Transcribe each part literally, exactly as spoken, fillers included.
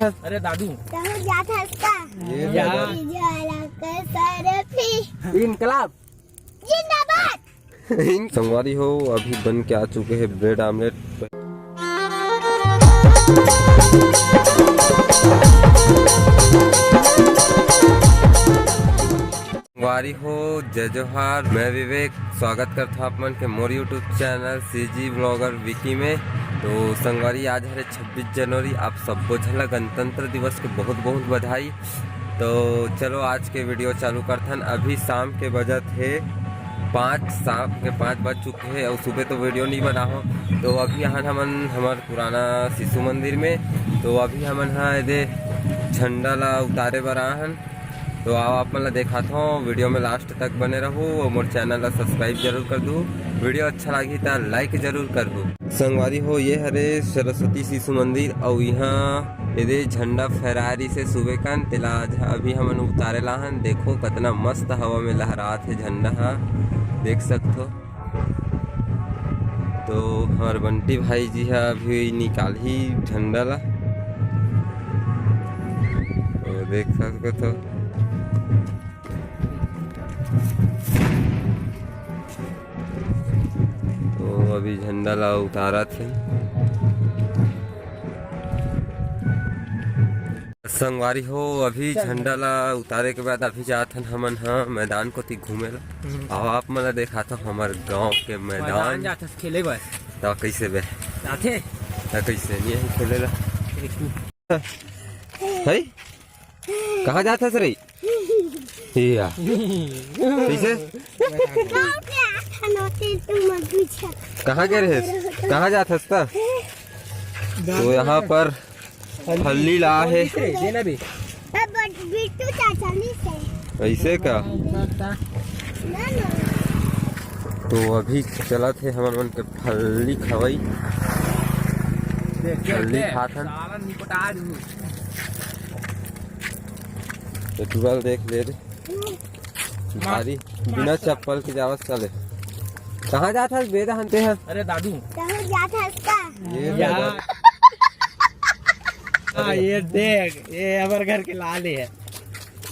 अरे दादू। कहूँ जात हस का? ये यार। दादा। इंकलाब। जिंदाबाद। संगवारी हो, अभी बन के आ चुके हैं ब्रेड आमलेट। संगवारी हो, जय जोहार, मैं विवेक, स्वागत करता हूँ आप मन के मोर YouTube channel CG blogger Vicky में। तो संगवारी, आज हरे छब्बीस जनवरी, आप सब्बो झन ला गणतंत्र दिवस के बहुत बहुत बधाई। तो चलो, आज के वीडियो चालू करथन। अभी शाम के बजत हे पाँच, शाम के पाँच बज चुके हे और सुबह तो वीडियो नहीं बना हो। तो अभी आहन हमन हमर पुराना शिशु मंदिर में। तो अभी हमन हा एदे झंडा ला उतारे बर आहन। तो आओ, आप मन ला देखात हों, वीडियो में लास्ट तक बने रहू और मोर चैनल ला सब्सक्राइब जरूर कर दू। वीडियो अच्छा लागही त लाइक जरूर कर दू। संगवारी हो, ये हरे सरस्वती शिशु मंदिर और यहाँ एदे झंडा फहरारी से सुबह कन तेला आज अभी हमन उतारे लाहन। देखो, कितना मस्त हवा में लहरात हे झंडा हा, देख सकथो। तो हमार बंटी भाई जी हा अभी निकालही झंडा ला, तो देख सकत हो। तो अभी झंडा ला उतारत हे। संगवारी हो, अभी चल। झंडा ला उतारे के बाद अभी जात हन हमन ह मैदान कोती घूमे ला। हम्म। अउ आप मन ला देखात हव हमर गांव के मैदान। मैदान जात हस खेले बर। त कइसे बे? जाथे। त कइसे नहीं है खेले ला? देखू। है? कहाँ जात हस रे? या। कइसे? गाँव के आठ ठन होते तुम अभी छे। कहाँ गए रहे? कहाँ जात हस त? तो यहाँ पर फल्ली ला हे। दे ना बे। अब बिट्टू चाचा नहीं से। ऐसे का? ना, ना। तो अभी चलत हे हमर मन के फल्ली खवई। देख, देख, फल्ली देख, खाथन। साला निपटा दू। ये टूरा ल देख ले रे। भारी, बिना चप्पल के जावत चले। कहाँ जात हस बे दहन ते ह? अरे दादू। कहाँ जात हस का? ये यार। दादा। हाँ, ये देख, ये हमर घर के लाल हे।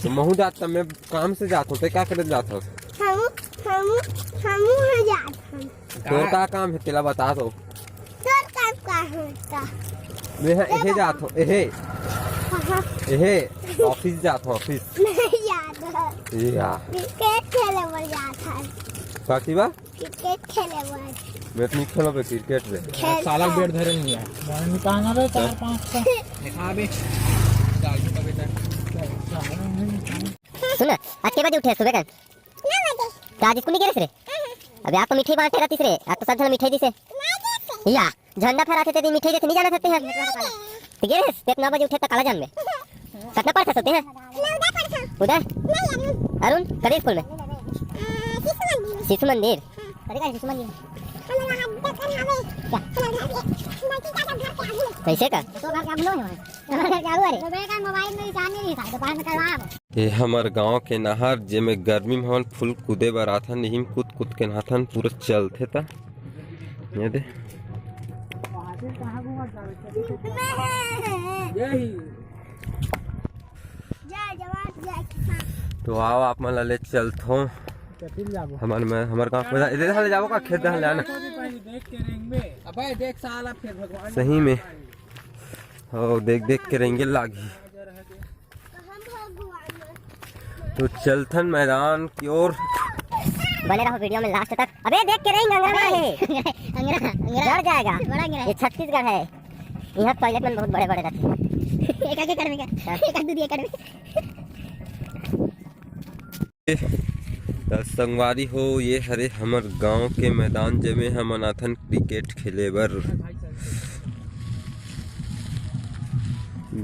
तो महू जात, त मैं काम से जात हूँ, ते का करे जात हस? हमू, हमू, हमू है जात हम। तोर का काम है, तेला बता दो। तोर काम का होता? मैं ह-, एहे जात हो, एहे। हाँ, हाँ। एहे, ऑफिस जात हो, ऑफिस। नहीं याद है। या। क्रिकेट खेले बर जात है। का की बा? क्रिकेट खेले बर। मैं तो नहीं खेलो बे क्रिकेट बे। खेल साला खेल। बैट धरे नहीं है। बॉल निकालना बे, चार पाँच का। दिखा बे। सुन, आज के बजे उठे सुबह का? नौ बजे। त आज स्कूल नहीं गे रहिस रे? हाँ, हाँ। अबे आज तो मिठाई बांटे रहतिस रे, आज तो सब झन मिठाई दिस हे। नहीं गे रहिस। या, झंडा फहराथे ते दिन मिठाई देथे, नहीं जाना सकते हैं। नहीं गे। त गे रहिस, ते नौ बजे उठे त काला जानबे। कितना पढ़थस ते ह? नवोदय पढ़थस। उदय? नहीं, अरुण। अरुण, कदे स्कूल में? अ, शिशु मंदिर। शिशु मंदिर? हाँ। कदे का शिशु मंदिर? हमारा हाथ दर्द कर आवे। क्या? हमारा घर के, हमारे चाचा सब घर के आगे। कैसे का? तो घर के आगे नहीं है। हमारा घर के आगे, अरे। तो बेटा मोबाइल में रिचार्ज नहीं था, दोपहर में करवा। ये हमर गांव के नहर, जेमे गर्मी में हमन फुल कूदे बर आथन, इही में कूद कूद के नहाथन, पूरा चलथे त। ये दे। जय जवान, जय किसान। तो आओ, आप मन ला ले चलथों। हमर में, हमर गांव में, इधर ले जाबो का, खेत दहन ले आना। देख के रेंगबे। अबे देख साला, फिर भगवान सही में। हो, देख देख के रेंगे लागही। तो चलथन मैदान की ओर। बने रहो वीडियो में लास्ट तक। अबे देख के रेंग, अंगरा है। अंगरा, अंगरा। डर जाएगा। बड़ा अंगरा है। ये छत्तीसगढ़ है। यहाँ टॉयलेट मन बहुत बड़े बड़े रहते हैं। एक आगे कर में क्या? हाँ। एक आगे दूर ये कर में। त संगवारी हो, ये हरे हमर गांव के मैदान, जेमे हमन आथन क्रिकेट खेले बर।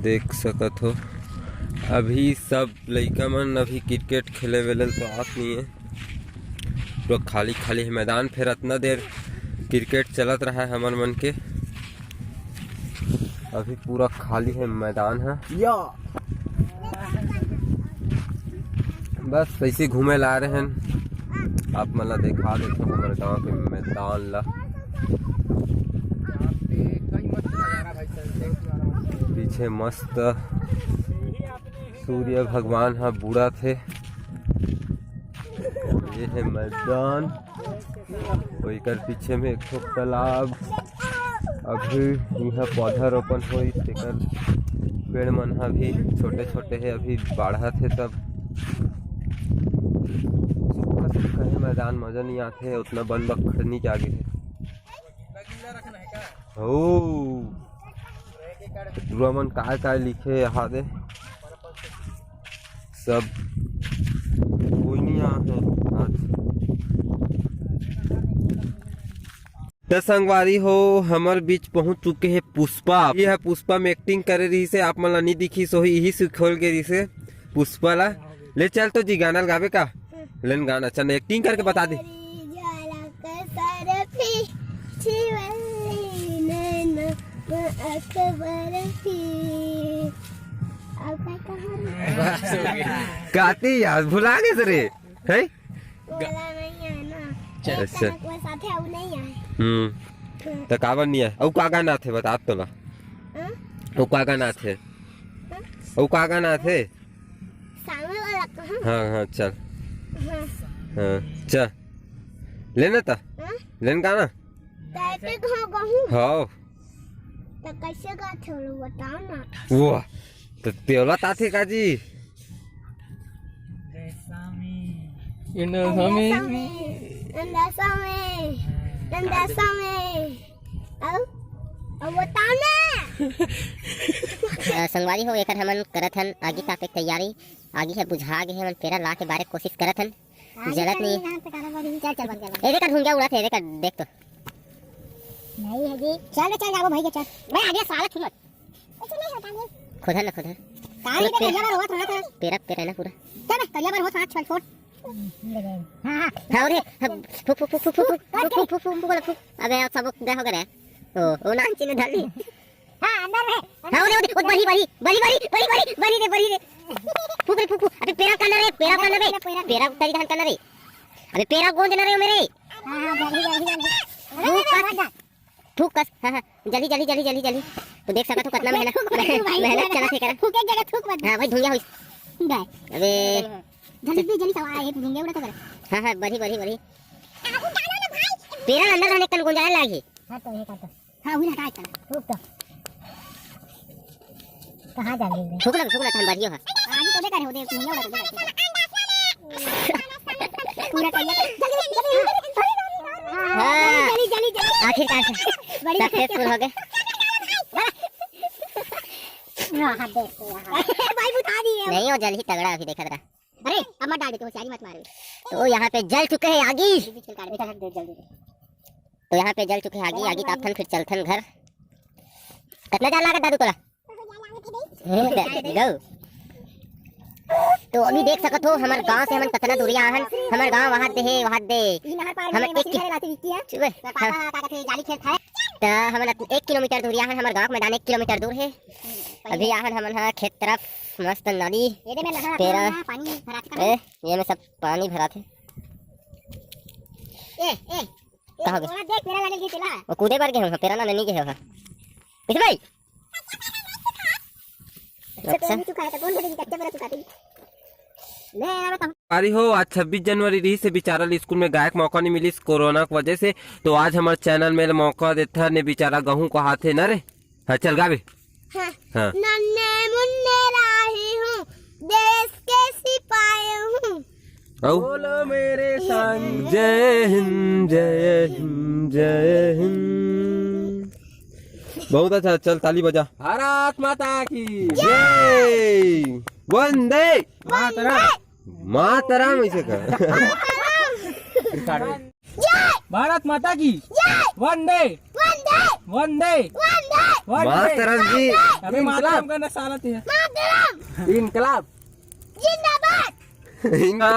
देख सकत हो, अभी सब लइका मन अभी क्रिकेट खेले वेले ल तो आत नहीं है, पूरा खाली खाली है मैदान। फिर अतना देर क्रिकेट चलत रहा है हमर मन के, अभी पूरा खाली है मैदान है। या। बस ऐसे घूमे ला आ रहे हैं, आप मन ला देखा देथों हमर गांव के मैदान ला। पीछे हे मस्त सूर्य भगवान ह बुड़त हे। ये हे मैदान, ओकर पीछे में एक ठो तालाब। अभी इहाँ पौधा रोपण होई, तेकर पेड़ मन ह भी छोटे-छोटे हे, अभी बाढ़त हे, तब सूखा-सूखा हे मैदान, मजा नहीं आथे, उतना बन बखर नहीं जागे हे। ओ, टुरा मन काय काय लिखे यहाँ दे, सब कोई नहीं आए हैं आज। त संगवारी हो, हमर बीच पहुंच चुके हे पुष्पा। ये है पुष्पा में एक्टिंग करे रही से, आप मन ला नहीं दिखी सोही, यही से खोल के रही से पुष्पा ला। ले चल तो जी, गाना गावे का? लेन गाना, चल एक्टिंग करके बता दे। काती यार, भुला गए रे, है? हम्म। त काबर नहीं आए? अउ का गाना थे, बता तोला। हाँ? अउ का गाना थे? हाँ? अउ का गाना थे? सामने वाला कहाँ? हाँ, हाँ, चल। हाँ। हाँ, चल। लेना त? हाँ? लेन गाना? त ऐसे कहाँ गहूँ? हाँ। त कैसे गाथे वो बताओ ना। वाह, त तेवला ताथे का जी? इंदा स्वामी। इंदा स्वामी। इंदा स्वामी। अउ, अउ बताओ ना। अ, संगवारी हो, एकर हमन करत हन आगी तापे के तैयारी। आगी ह बुझा गे हे, हमन पेरा ला के बारे के कोशिश करत हन। आगे जलत चल, नहीं। यहाँ से काला बाबू, चल, चल, बंद कर, बंद कर। ए, देखा, धुंगिया उड़त हे, देखा, देख तो। नहीं है जी। चल रे, चल, जाओ भाई के, चल। मैं आगे साला छुलत। कुछ नहीं होता जी। खुदर ना, खुदर। कहाँ रे, करिया बर होत रहा था। पेरा, पेरा ना पूरा। चल बे, करिया बर होत रहा, छोड़, छोड़। हाँ, हाँ। हाँ, रे, हाँ, फूक, फूक, फूक, फूक, फूक, फूक, फूक, फूक, फूक, फूक, फूक, फूक। अबे, आप सब गए हो गए रे। ओ, ओ, नान चीने धर ली। हाँ, अंदर में, अंदर हाँ, ओदे, ओदे, ओदे, बरी, बरी, बरी, बरी, बरी, बरी रे, बरी रे। फूक रे, फूक, फूक। अबे, पेरा काना रे, पेरा काना रे। पेरा, पेरा, पेरा उतारी धान काना रे। अबे, पेरा कौन देना रे मेरे? हाँ, हाँ, जल्दी, जल्दी, जल्दी। फूक कस, फूक कस। हाँ, हाँ, जल्दी, जल्दी, जल्दी, जल्दी, जल्दी। तो देख सकत हो कितना मेहनत, फूक, फूक, फूक, मेहनत फूक, चला थे करा। फूक एक जगह, फूक मत। हाँ, भाई, धुंगिया होइस। गाय। अबे। जल्दी, जल्दी, सवाल है, धुंगिया उड़ा तो करे। हाँ, हाँ, बरी, बरी, बरी। पेरा अंदर रहने कन गुंजाए लागी। हाँ, तो ये कर तो। हाँ, वही हटा, हटा। रुक तो। कहाँ जा रही है? फूक ना, फूक ना, हम बढ़िया है। आगे तो लेकर हो, देख, नहीं होगा तो लेकर। पूरा तैयार कर। जल्दी, जल्दी, जल्दी। हाँ। जल्दी, जल्दी, जल्दी। आखिरकार से। बड़ी successful हो गए। हाँ, हाँ, देख, हाँ। भाई, बुझा दिए। नहीं, वो जल ही तगड़ा अभी देखा था। अरे, अब मत डाल दे, तू होशियारी मत मार। तो यहाँ पे जल चुके हैं आगी। बीच में काट, बेटा, रख दे जल्दी। तो यहाँ पे जल चुके हैं आगी, आगी तापथन, फिर चलथन घर। कितना जान लागत दादू तोला? गौ। तो अभी देख सकत हो, हमर गांव से हमन कितना दूरिया आहन। हमर गांव वहाद दे हे, वहाद दे। ई नहर पार हमर में एक मछली कि-, धरे लाते विक्की है। चुप बे। तो पापा हाँ। का कहते हैं, जाली खेत है। तो हमन एक किलोमीटर दूरिया आहन, हमर गांव के मैदान एक किलोमीटर दूर है। अभी आहन हमन हा खेत तरफ, मस्त नदी। ये दे मैं नहा पेरा। रहा हूँ, पानी भरा था। ए, ये में सब पानी भरा थे। ए, ए, कहाँ हो गए? थोड़ा देख, पेरा लगे के चला। वो कूदे बर गए हो, पेरा ना लेने गए हो। किस भाई? अच्छा। अच्छा। नहीं चुका है तो कौन बोलेगी, कच्चा पेरा चुका देगी। ले, आ बता। अरे हो, आज छब्बीस जनवरी रही से बेचारा ल स्कूल में गायक मौका नहीं मिलिस कोरोना की वजह से, तो आज हमारे चैनल में मौका देता ने बेचारा गहूं को हाथ है ना रे। हाँ, चल गावे। हाँ। हाँ। नन्हे मुन्ने राही हूँ, देश के सिपाही हूँ। आओ। बोलो मेरे संग। जय हिंद, जय हिंद, जय हिंद। बहुत अच्छा, चल ताली बजा। भारत माता की जय। वंदे मातरम। मातरम ऐसे कर। जय। भारत माता की जय। वंदे। वंदे। वंदे। वंदे। वंदे। मातरम जी। अबे इनकलाब। मातरम करना साला तू। मातरम। इनकलाब। जिंदाबाद।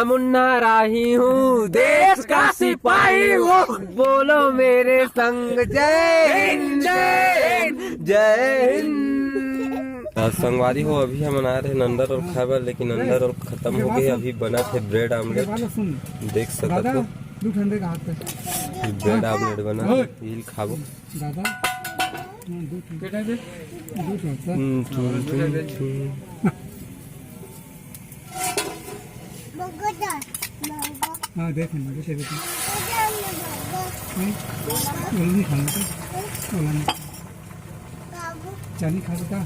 मुन्ना राही हूँ, देश का सिपाही हूँ। बोलो मेरे संग जय हिंद, जय हिंद, जय हिंद। आ, संगवारी हो, अभी हमन आए रहे अंडा रोल खाए बर, लेकिन अंडा रोल खत्म हो गए। अभी बना थे ब्रेड आमलेट, देख सकत हो। दू ठंडे का हाथ पे। ब्रेड आमलेट बना, ओए। इल खाबो। दादा। दो ठो। दो ठो, सर। हम्म, ठीक, ठीक, ठीक। हाँ, देख लेना, देख लेना। नहीं, वो नहीं खाना था। वो नहीं। चानी खा लेता?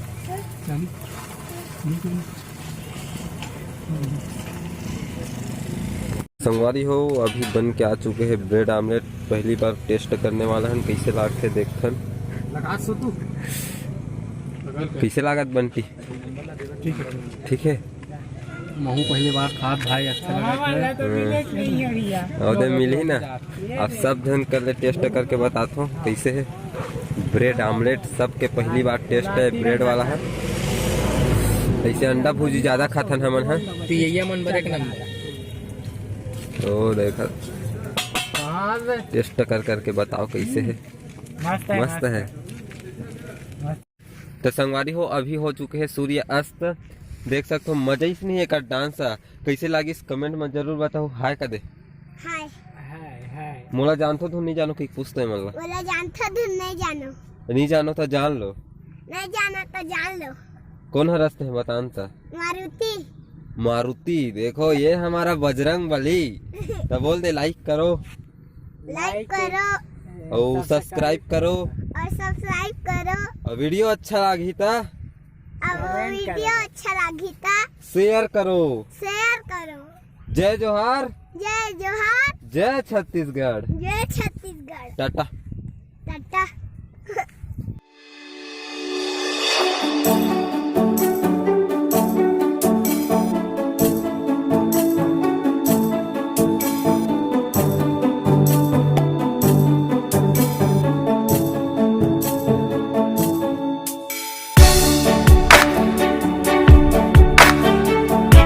चानी? नहीं, नहीं। संगवारी हो, अभी बन के आ चुके हैं ब्रेड आमलेट। पहली बार टेस्ट करने वाला हन, कैसे लागथे देखथन। लगा सो तू। कैसे लागत बंटी? ठीक है, ठीक है। ठीक है। महू पहली बार खात भाई, अच्छा लगा। और दे मिली ना, आप सब झन कर ले टेस्ट करके बतात हो कैसे है ब्रेड आमलेट। सबके पहली बार टेस्ट है ब्रेड वाला है। ऐसे अंडा भुजी ज्यादा खाथन हमन ह। पियैया मन बर एक नंबर। तो देखा, टेस्ट कर करके बताओ कैसे है। मस्त है, मस्त है। तो संगवारी हो, अभी हो चुके हैं सूर्य अस्त। देख सकते हो, मजा ही नहीं एक डांस। कैसे लागिस, कमेंट में जरूर बताओ। हाय का दे। हाय। हाय, हाय। मोला जानथो तो नहीं जानो कि पूछते हैं मतलब। मोला जानथो तो नहीं जानो। नहीं जानो तो जान लो। नहीं जानो तो जान लो। कौन हर रस्ते हैं बतान सा? मारुति। मारुति, देखो ये हमारा बजरंग बली। तो बोल दे, लाइक करो। लाइक करो। और सब्सक्राइब करो। और सब्सक्राइब करो। और वीडियो अच्छा लागी ता। अब वो वीडियो अच्छा लागी ता। शेयर करो। शेयर करो। जय जोहार। जय जोहार। जय छत्तीसगढ़। जय छत्तीसगढ़। टाटा।